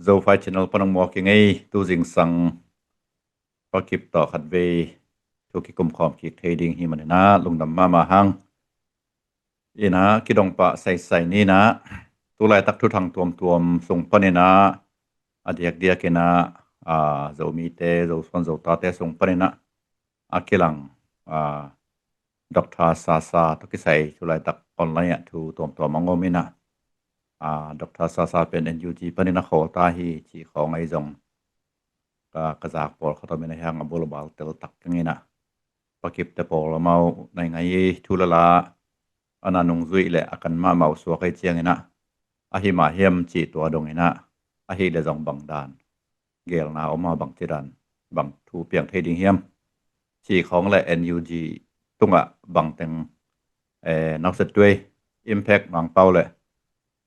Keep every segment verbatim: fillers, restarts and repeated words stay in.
Zophai channel pan hong muak i ngei tu zingsang Pa Kip tawh khatvei thu kikum khawm kik thei ding hi maninah lungdam mahmah hang. Inah kidong pah saisai ninah tulaitak thuthang tuamtuam sung paninah a diakdiak inah a, Zomite, Zosuan Zotate sung paninah a kilang a, Dr. Sasa tawh kisai tulaitak online ah thu tuamtuam a ngom inah a, Dr. Sasa pen N U G panin a khawl ta hi cih khawng ahi zong ka, ka zak pawl khat om inah hiang a bulbal tel tak keng inah Pa Kip te pawl amau nai ngai thu lala a na nungzuih le a kan mahmah uh suak ahi ciang inah ahi mah hiam cih tua dong inah ahi le zong bang dan gelna om a bang ci dan bang thu piang thei ding hiam cih khawng le N U G tungah bang teng eh, nauset tuai impact nuang pau le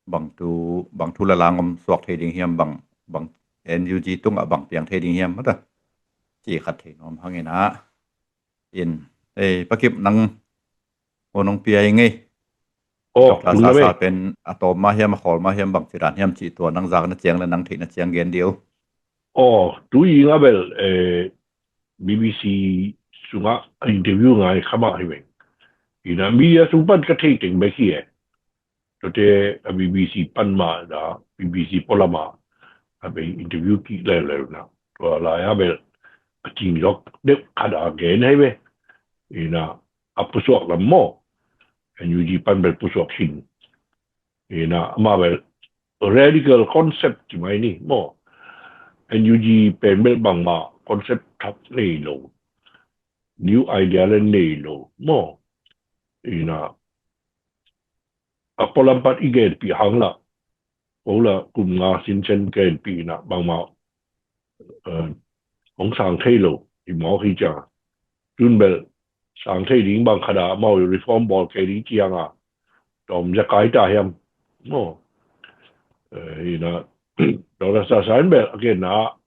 bang thu bang thu le lang om suak thei ding hiam bang bang N U G tungah bang piang thei ding hiam mata cih khat thei nuam hang inah in eh, Pa Kip nang hun hong pia i ngei. Oh, Dr. Sasa pen a tawm mah hiam a khawl mah hiam bang ci dan hiam cih tua nang zak na ciang le nang theih na ciang gen dih uh. Oh, tu i nga bel eh, B B C sungah a interview ngai kha mah hi veng. Inah media sung pan ka thei teng bek hi eh. Tuate a B B C pan mah da B B C polam ah a bei interview kik leuleu na tua lai a bel a cing zok deuh khat a gen hi ve. Inah a pusuak lam maw N U G pan bel pusuak khin. Inah amah bel radical concept ci mai ni maw. N U G pen bel bangmah concept thak nei lo, new idea le nei lo maw. Inah a polam pat i genpih hang lah ko lah kum nga sinsen genpih inah bangmah eh, hong sang thei lo i mawk hi cianga tun bel sang thei ding bang khat a mau reform bawl kei ding cianga tawm zakai ta hiam maw. Eh, inah Dr. Sasa in bel a genna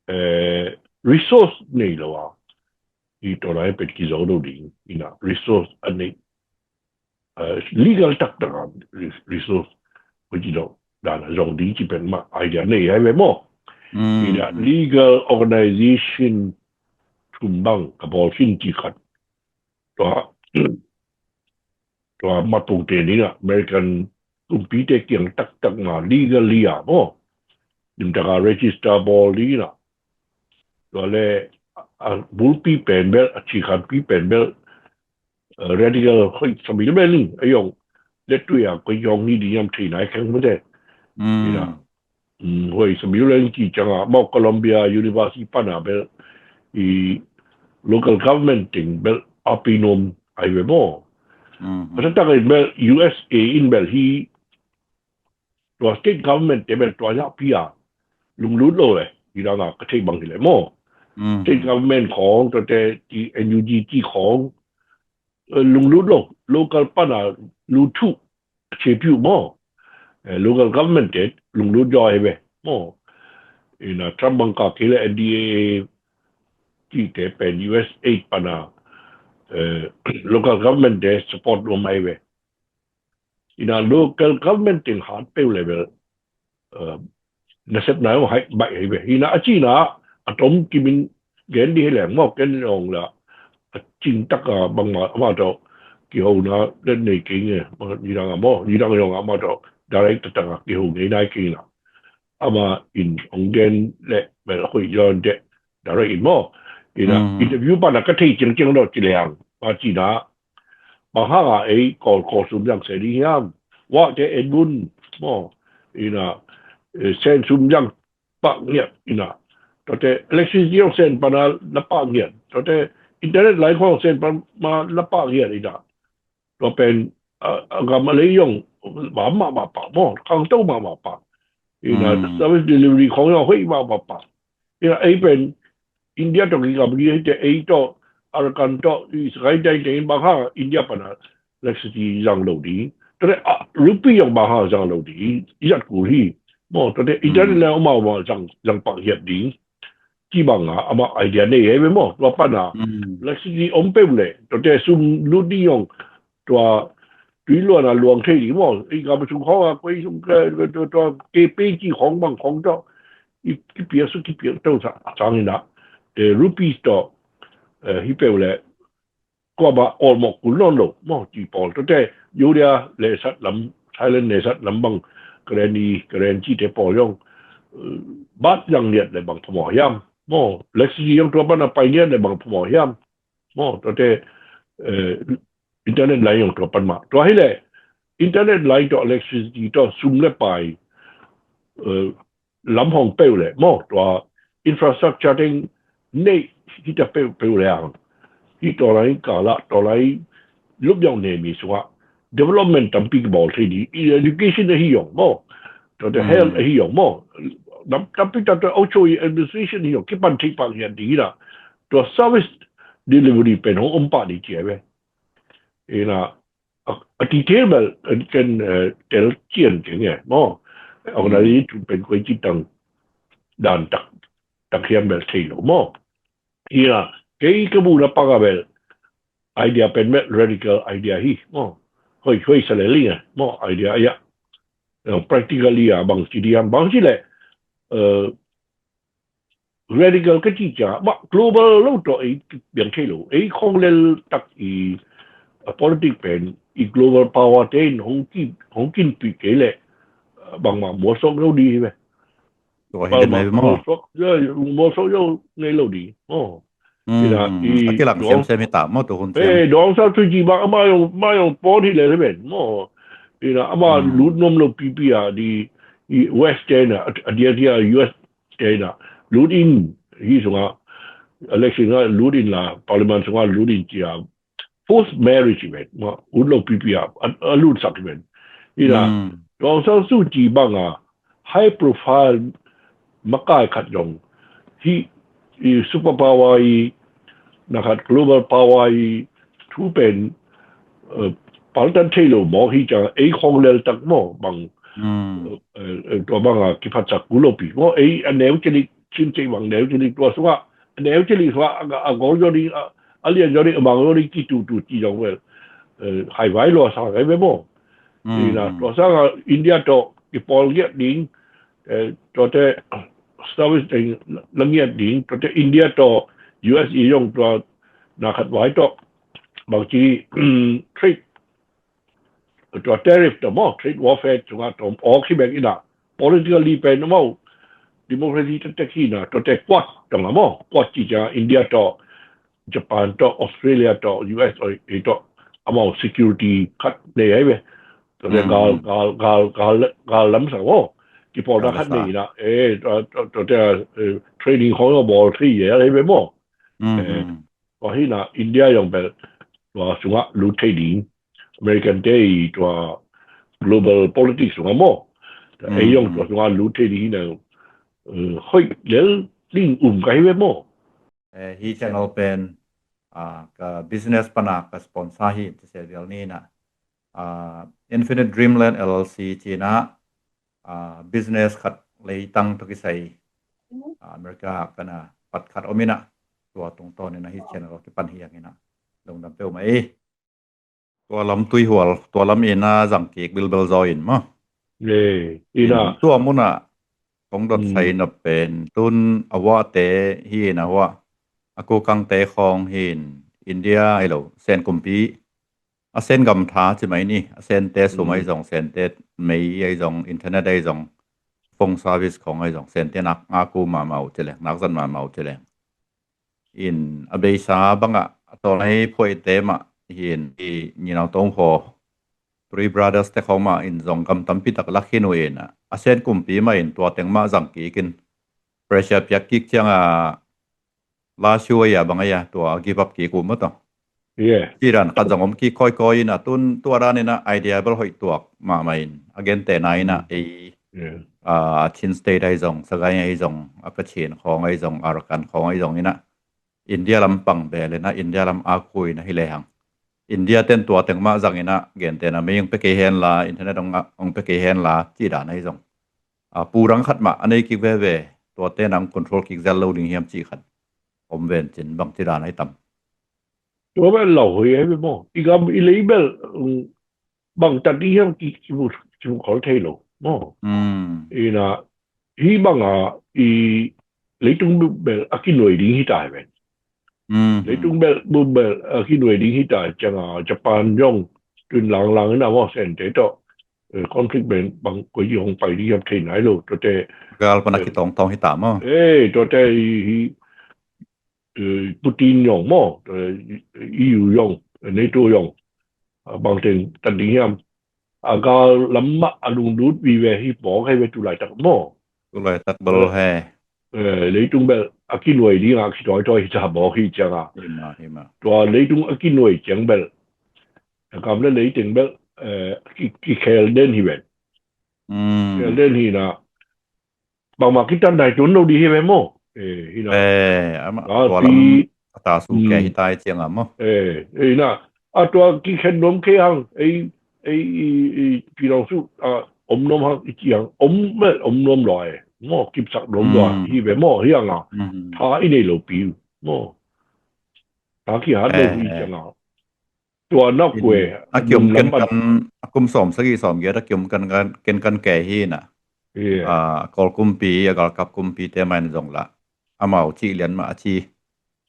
eh, resource nei lo a i tawlai pet kizo lo ding inah resource a nei eh, legal taktak a resource hoih ci lo dan a zong ding ci pen mah idea nei hi ve maw. Inah legal organization thum bang ka bawl khin ci khat tua tua mapungte ninah American kumpite kiang taktak ma legally a maw limtaka register bawl dinah tua le a bulpi pen bel a cikhanpi pen bel eh, radical hoih sabi le bel ni a yong le tui a koi yong ni ding yam thei nai keng mate. Inah hoih sabi le ni ci cianga mau Columbia University pana bel i local government ting bel a pi nom ai ve maw. Masa tak in bel U S A in bel hi tua state government te bel tua ya pi a lunglut lo le i dang a ka thei bang hi le maw. State government khawng tuate ti N U G ti khawng eh, lunglut lo local pana luthuh a chepiuh maw. Eh, local government te lunglut jaw hi ve maw. Inah Trump bangka kei le N D A A tite pen U S aid pana eh, local government te support lo mai ve. Inah local government ting hat peu level eh, nasepna hong hai baih hi ve. Inah a cina a tom kimin gen di hi leng maw ken ong la a cing taka bangma ama tawh kihona let nei kei nge. Nidang a maw nidang yong ama tawh direct taka kiho ngei nai kei na ama in ong gen le bel a hoih yawn te direct in maw. Inah interview pana ka thei ciangciang dawh ci leng ma cina bang hanga ei kawl kawl sum zang se ding hiam. Wah te en bun maw. Inah eh, sen sum zang pah ngiat inah tuate electricity zong sen pana la pah ngiat tuate internet lai khong sen pana la pah ngiat inah tua pen a gam a lei zong vam mahmah pah maw khangto mahmah pah. Inah service delivery khong zong hoih mahmah pah. Inah ei pen India tawh kigam hi te ei tawh Arakan tawh i sakai dai tengin bang hang India pana electricity zang lo ding. Tate a rupi zong bang hang zang lo ding i zat kul hi. Maw tate internet le amau ma zang zang pang hiat ding. Ci bang a ama idea nei hei ve maw tua pana electricity om peu le tate sum lut ding zong tua tui luan a luang thei ding maw. I gam sung khawng a koi sung ka, ka, ka, ka, ke pe ci khawng bang khawng tawh i, kipiak suk kipiak to sa sang in ah, eh, rupees tawh, eh, hi peuh leh kuamah awlmawh kul nawn lo maw, ci pawl. Tuate India le sat lam, Thailand le sat lam bang, Karen i, Karen cite pawl zong, eh, baht zang liat le bang phamawh hiam maw, electricity zong tua pan a pai liat le bang phamawh hiam maw. Tuate, eh, internet line zong tua pan mah. Tua hi leh internet line tawh electricity tawh sum le pai, eh, lam hong peuh leh maw, tua infrastructure teng neih hi ta peuhpeuh leh ang, hih tua lai kal ah, tua lai lup yong ne mi sungah development tampi kibawl thei ding, i education ahi zong maw, tuate health ahi zong maw, nam tampi ta tua aucho i administration ahi zong kipan thei pah ngiat ding in ah, tua service delivery pen hong om pah ding ci hi ve. Ina, a, a detail bel, eh, ken, eh, tel cian keng e maw. Organization pen koi ci tang dan tak, tak hiam bel thei lo maw. Ina, kei ka bu na pang a bel idea pen bel radical idea hi maw. Hoi, hoi sa le ling e maw, idea a. Practically a bang ci diam, bang ci leh, eh, radical ka cih ciang mah global lo tawh ei biang thei lo. Ei khawng lel tak i, a politic pen i global power te in hong ki, hong kinpih kei leh, a, bangmah mualsuak zo ding hi ve. Tua hi den mai maw. Mualsuak, ya, mualsuak zo ngei lo ding. Oh. Hmm, ina, i a kilang siam siam hi ta maw tu hun siam. Eh, Daw Aung San Suu Kyi bang ama zong, ama zong pawn hi leh hi ven maw. Ina, ama lut nuam lo pipi a di, i West te na, a, a dia dia U S te na lut in, hi sungah, election sungah lut in la, parliament sungah lut in cia, forced marriage i vet maw, ut lo pipi a, a, a lut sak i vet. Ina, Daw Aung San Suu Kyi bang a high profile makai khat zong, hi, i superpower i, na khat global power i thu pen, eh, paltan thei lo maw, hi ciang ei khawng lel tak maw, bang, eh, eh, tua bang a kiphatsak kul lo pi maw, ei a neu cilik, chin cei bang neu cilik tua sungah, a neu cilik sungah, a, a gawng zaw ding, a, a lian zaw ding, a mang zaw ding, kitutu ci zong vel, eh, hai vai lua sa ngai ve maw. Ina, tua sangah India tawh kipawl ngiat ding, eh, tuate service teng la ngiat ding, tuate India tawh U S i zong tua na khat vai tawh bangci, trade, tua tariff tawh maw, trade warfare sungah tawh awk hi bek ina, politically pen maw, democracy tektek hi na, tuate Quad tawh maw, Quad ci ciang India tawh, Japan tawh, Australia tawh, U S ei tawh, amau security khat nei ai ve. Tua le gal, gal, gal, gal, gal lam sang maw. Kipawlna khat nei na, eh, tua, tua, tua, tua, eh, training khawng a bawl thei ai ai ve maw. Eh, tua hi na India zong bel tua sungah lut thei ding. American te i tua global politics sungah maw. Ei zong tua sungah lut thei ding hi na, eh, hoih lel ding um ka hi ve maw. Eh, hi channel pen, ah, ka business pana ka sponsor hi, ti se vial ni na. Ah, Infinite Dreamland L L C ci na, ah, business khat leitang tawh kisai, ah, America kana pat khat om ina, tua tungtawn ina hi channel kipan hi ang ina. Lungdam peuh mah ei. Tua lam tuihual, tua lam ina zang kik bilbel zaw in maw. Ina. Tua muna kong dot sai nop pen tun a huahte hi ina huah, a kukangte khawng hi in India ai lo, Sen kumpi, a Sen gam tha ci mai ni, a Sente sum ai zong, Sente mei ai zong, internet ai zong, phone service khawng ai zong, Sente nak a ku mahmah uh ci leng, nak zat mahmah uh ci leng. In a beisa bangah a tawnai phuaite mah hi in i ninau tong haw, Three Brothers te khawng mah in zong gam tampi tak lak hi nu in a, a Sen kumpi mah in tua teng mah zang kik in pressure piak kik ciang a, la shu ai a bang ai a tua give up kik uh maw tawh. Ci dan khat zong om kik kawikawi in a tun tua dan in a idea bel hoih tuak mahmah in a gentehna in a ei, a, Chin State ai zong, Sagaing ai zong, a Kachin khawng ai zong, Arakan khawng ai zong in a India lam pang bel in a India lam a khui na hi lehang India ten tua teng mah zang in a gentehna mei hong pia kei hen la, internet hong, hong pia kei hen la, ci dan ai zong. A, pu dang khat mah a nei kik veve, tua ten ang control kik zel lo ding hiam ci khat om ven cin bang ci dan ai tam. Tua bel lau hoi ai bel maw. I gam i lei bel, um, bang tat ding hiam ki, ki, kimu khol thei lo maw. Ina hih banga i leitung bel a kinuai ding hi ta hi ven. Leitung bel bel a kinuai ding hi ta cianga Japan zong tun langlang ina maw, Sente tawh conflict bel bang koi hong pai ding hiam thei nai lo. Tuate gal pana kitongtong hi ta maw. Tuate hi Putin zong maw, E U zong, NATO zong, bang teng tan ding hiam. A gal lam mah a lunglut vive hi bawk hi ve tulaitak maw. Tulaitak bel he. Leitung bel a kinuai dinga a kitawitawi hi ta bawk hi cianga. Tua leitung a kinuai ciang bel a kam le leiteng bel kikhel den hi ven. Khel den hi na bangmah kitan nai tuan lo ding hi ve maw. Hina a tasu ke hi tai cianga maw. Hina a tua kikhen nuam kei hang ei ei i pinong su a om nuam hang i ci hang om mel om nuam lo e maw, kipsak nuam lo hi ve maw. Hianga tha i nei lo pi maw. Tha kihat lo hi cianga tua nak kue a kiom ken kan a kum sawm sagi sawm giat a kiom kan ken kan ke hi na. A Kawl kumpi a galkap kumpi te main zong la amau cih lian mah a ci.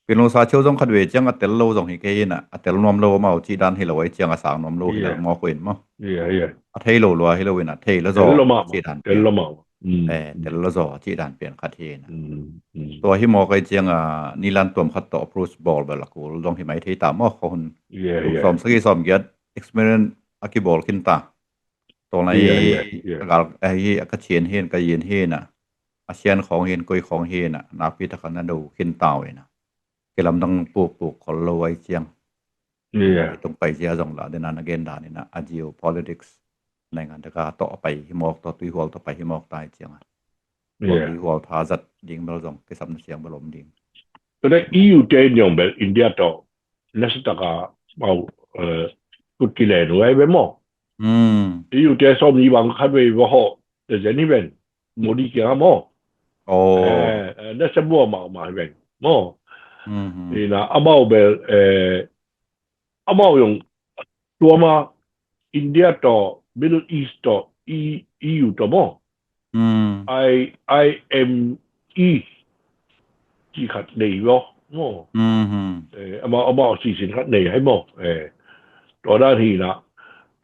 Pinlungsa cheu zong khat ve ciang a tel lo zong hi kei hi na, a tel nuam lo amau cih dan hi lo ai ciang a sang nuam lo hi na mawk uh in maw. A thei lo lua hi lo in a thei lo zaw cih dan tel lo mah. Tel lo zaw cih dan pian khat hi na. Tua hi mawk ai cianga nilan tuam khat tawh approach bawl bel a kul zong hi mai thei ta maw. Kha hun sawm sagi sawm giat experience a kibawl khin ta. Tawlna hi a ka chian hin ka yin hin a, a sian khawng hin koi khawng hin a nakpi taka na do khin tau in a, kilamdang pukpuk khol lo ai ciang. Tung paizia zong la dena na gen dan in a, a geopolitics naingan taka tawh a pai hi mawk, tawh tuihual tawh pai hi mawk tai ciang a, tawh tuihual pha zat ding bel zong kisapna siang bel om ding. Tuna E U te in zong bel India tawh nasataka mau kut kilen uh ai ve maw. E U te sawm ni bang khat vei va hawh te zen hi ven. Modi kiang a maw. Nasa bua mahmah hi ven maw. Ina amau bel amau zong tuama India tawh Middle East tawh E U tawh maw. I M E ci khat nei lo maw. Amau amau sisin khat nei hai maw. Tua dan hi na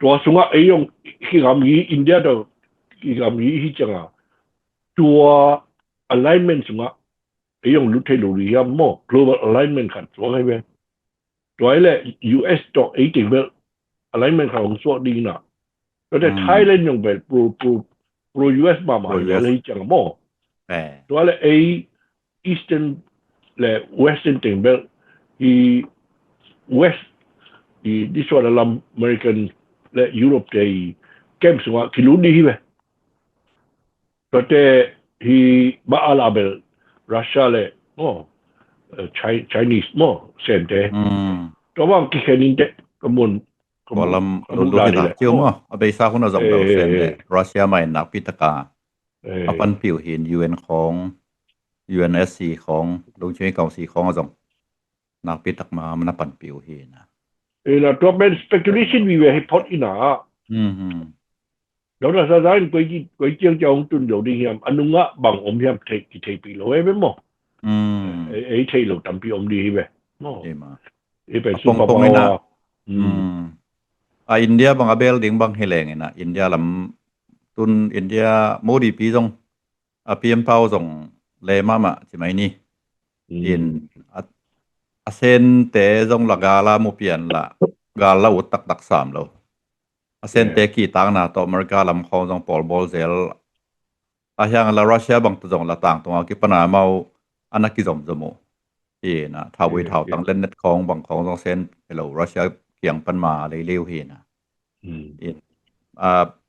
tua sungah ei zong kigam hi India tawh kigam hi hi cianga tua alignment sungah ei zong lut thei lo ding hiam maw. Global alignment khat suak hai ve. Tua hi leh U S tawh ei teng bel alignment khat hong suak ding na. Tua te Thailand zong bel pro pro pro U S mahmah hi leh hi ciang maw. Tua leh ei Eastern le Western teng bel hi West hi disuat a lam American le Europe te hi camp sungah kilut ding hi ve. Tuate hi ba ala bel Russia le maw Chinese maw sente. Tua bang kikhen in te ka mun ka mun lam ka mun lutlut hi ta kiu maw. A beisa hun a zong bel sente Russia mai nakpi taka a panpiu hin U N khawng, U N S C khawng, Lungchung Council khawng a zong nakpi tak ma mana panpiu hi na. Ina tua pen speculation vive hi phot ina. Dona sa zain koi ciang ciang tun lo ding hiam a nungah bang om hiam thei ki thei pi lo he ve maw. Ei thei lo tampi om ding hi ve maw. Ei pen a pongpong ina. A India bang a bel ding bang hi leng ina India lam tun India Modi pi zong a piampau zong le mahmah ci mai ni. In a sente zong la gala mu pian la gala ut taktak sam lo. A sente kitakna tawh America lam khawng zong pawlbawl zel. A hiang la Russia bang tu zong la tangtunga kipana mau ana kizomzom uh. Hi na thauvui thautang lennet khawng bang khawng zong sen helo Russia kiang pan ma leileu hi na.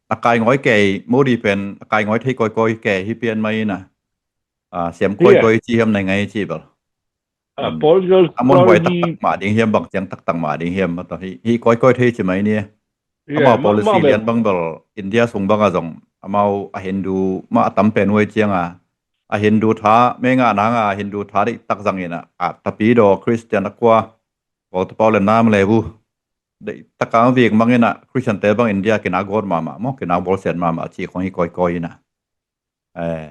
A kaingawi kei Modi pen a kaingawi thei kawikawi kei hi pian mai na. Siam kawikawi ci hiam nai ngai ci bel. A muanhuai taktak mah ding hiam bang ciang taktak mah ding hiam hi kawikawi thei ci mai ni. Amau policy lian bang bel India sung banga zong amau a Hindu mah a tam pen huai cianga a Hindu tha menga nanga a Hindu tha dih tak zangin a tapidaw Christian a kua Paul tapau le nam le bu Taka vik mang inah Christian te bang India kina gawt mahmah maw, kina bawlsiat mahmah cih khong hi kawikawi inah.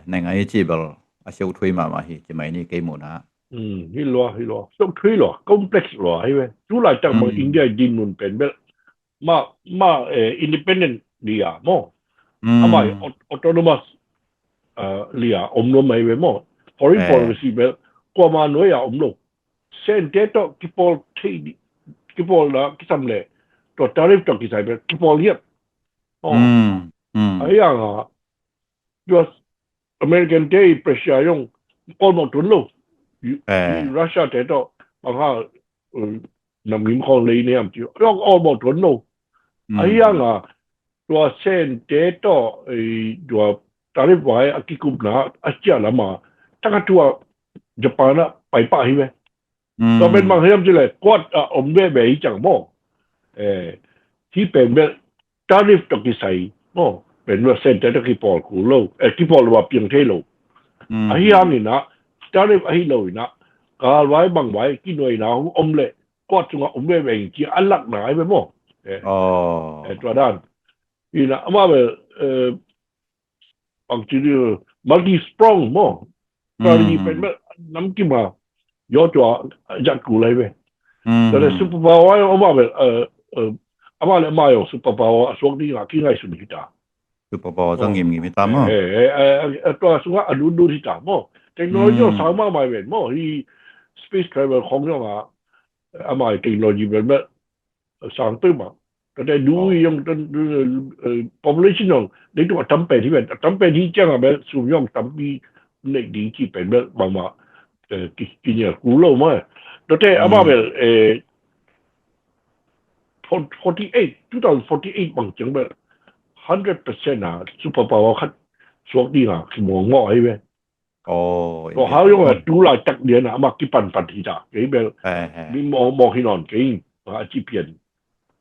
Nei ngai cih bel a siau thui mahmah hi ci mai ni kei muhna. Hi lua, hi lua, siau thui lua, complex lua hi ve. Tu laitak bang India i din nun pen bel ma ma independent lia maw, amai autonomous lia om lo mai ve maw. Foreign policy bel kuama nuai a om lo. Sente tawh kipawl thei dih, kipawlna kisam le tua tariff tawh kisai bel kipawl hiat. Ahi hanga tua American te i pressure zong awlmawh tuan lo. Russia te tawh bang ha namgim khawng lei ne am ci zong awlmawh tuan lo. Ahi hanga tua Sente tawh tua tariff vai a kikupna a cia lama tanga tua Japan a paipah hi ve. Tua pen bang hiam cih le Quad a om veve hi ciang maw. Hi pen bel tariff tawh kisai maw, pen bel Sente tawh kipawl kul lo, kipawl lo a piang thei lo. Ahi hangin ah tariff ahi lo inah kalvai bangvai kinuaina hong om le Quad sungah om veve hi ci a lakna hi ve maw. Tua dan inah amah bel bangci dih multi strong maw. Strategy pen bel namkim a yaw tua zat kul lai ve. Tua le superpower amah bel amah le amah yaw superpower a suak ding a kingaihsun hita. Superpower zang ngimngim hita maw. Tua sungah a lutlut hita maw. Technology yaw sang mahmah ven maw, hi space travel khong yaw nga amah technology bel bel sang peuhmah. Tate du i zong population zong leitung a tam pen hi ven, a tam pen hi ciangah bel sum zong tampi neih ding cih pen bel bangmah kinial kul lo mah. Tate amah bel forty eight, two thousand forty eight bang ciang bel hundred percent a superpower khat suak dinga kimuangmawh ahi ve. Tua hau zong a tu laitak lian a amah kipanpan hita kei bel. Mi mawhmawh hi nawn kei a ci pian.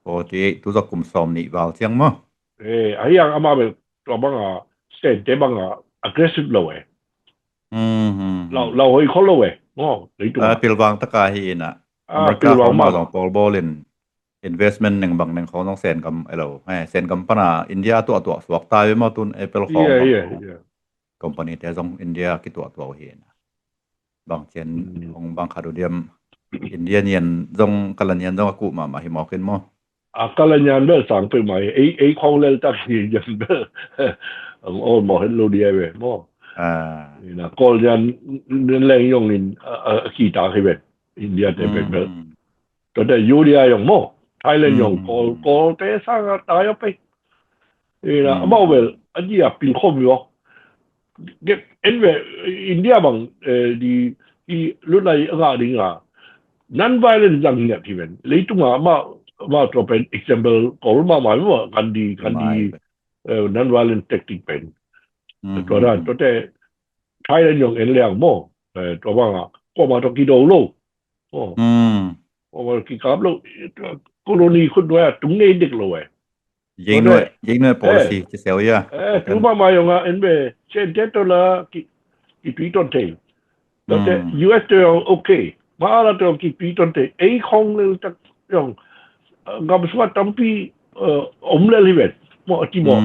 Forty eight tu zong kum sawm nih val ciang maw. Ahi hang amah bel tua banga Sente banga aggressive lo e. Lau hoi khol lo e maw. Leitung a pilvang taka hi inah America khawng mah zong pawlbawl in investment neng bang neng khawng zong Sengam elo Sengam pana India tuahtuah suak ta ve maw. Tun Apple khawng bang company te zong India kituahtuah uh hi inah. Bang cian hong bang khat uh diam. India nian zong kala nian zong a kuh mahmah hi mawkin maw. A kala nian bel sang peuhmah hi. Ei khawng leltak hi nian bel hong awlmawh het lo dia ve maw. Kawl nian leng zongin a kitak hi ven. India te pen bel Tua te India zong maw, Thailand zong Kawl, Kawlte sanga tai a pei. Ina amau bel a dia pin khom hi aw. En ve India bang di i lutlai a ngah ding a non-violent zang ngiat hi ven. Leitunga amau tua pen example Kawl mahmah maw, Gandhi, Gandhi non-violent tactic pen. Tua dan tua te Thailand zong en liang maw, tua banga kuamah tua kido lo. Aw. Aw, kikap lo. Colony khut nuai a tung ngei dek lo eh. Yei nuai, yei nuai policy ci sel ia. Eh, tu mah mai yong a en be Sente to la ki ki tui ton thei. Tate U S to yong okay. Ma ala to yong ki tui ton thei. Ei khong lel tak yong gam sunga tampi om lel hi vet. Mo ati mo.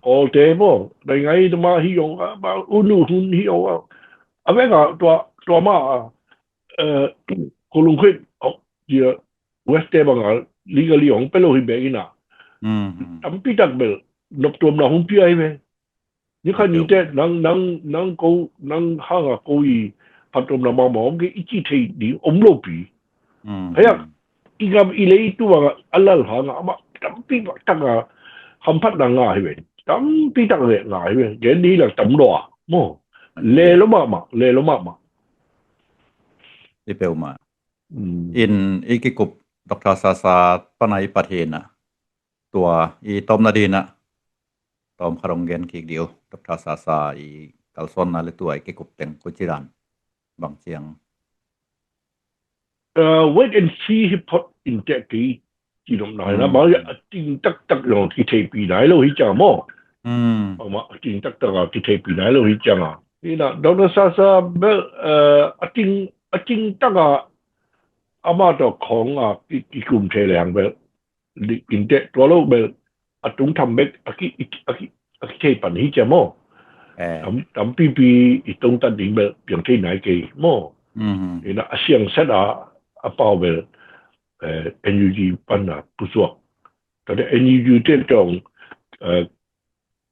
Kol te mo. Dai ngai ma hi yong ba unu hun hi yong. A veng a tua tua ma a Kulung khit dia West te banga legally hong pe lo hi bek ina. Tampi tak bel nop tuamna hong pia hi ve. Ni kha ni te nang nang nang ko nang hanga ko i phat tuamna mama om ke i ci thei ding om lo pi. Haya i gam i lei tu banga a lal hanga ama tampi tak a hamphatna nga hi ve. Tampi tak le nga hi ve. Gen ni lang tam lo a mo. Le lo mama, le lo mama. I peuhmah in i kikup Doctor Sasa pana i pat hinah tua i tawmna dinah tawm khat hong gen kik dih uh. Doctor Sasa i kalsuanna le tua i kikup teng kucidan bang ciang. Wait and see hi phot in teh kei Ci nop nai na bang a ting taktak zong kitheipi nai lo hi ciang maw. Bangmah a ting taktak a kitheipi nai lo hi ciang a. Hi na Doctor Sasa bel a ting a ting tak a ama tawh khawng a kikum thei leng bel Innte tua lo bel a tung tham bek a ki a ki a ki thei pan hi cia maw. Tam tampipi i tongtat ding bel piang thei nai kei maw. Ina a siang set a a pau bel NUG pan a pusuak. Tate NUG te tong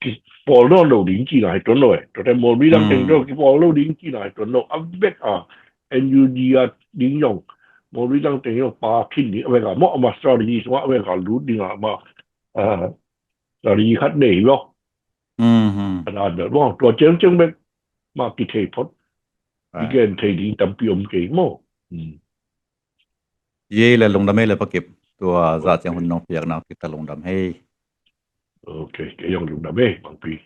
kipawl nawn lo ding cina hi tuan lo e. Tate Mawlwi dang teng tong kipawl lo ding cina hi tuan lo a vek a NUG a ding zong Mawlwi dang teng zong pa khin ding a vek a maw ama strategy sungah a vek a lut ding a ama strategy khat nei hi lo. A dan bel maw tua ciangciang bek ma kithei phot. I gen thei ding tampi om kei maw. Yei le lungdam hei le pakip tua za ciang hun nong piak nang tiktak lungdam hei. Ok, kei zong lungdam hei bangpi.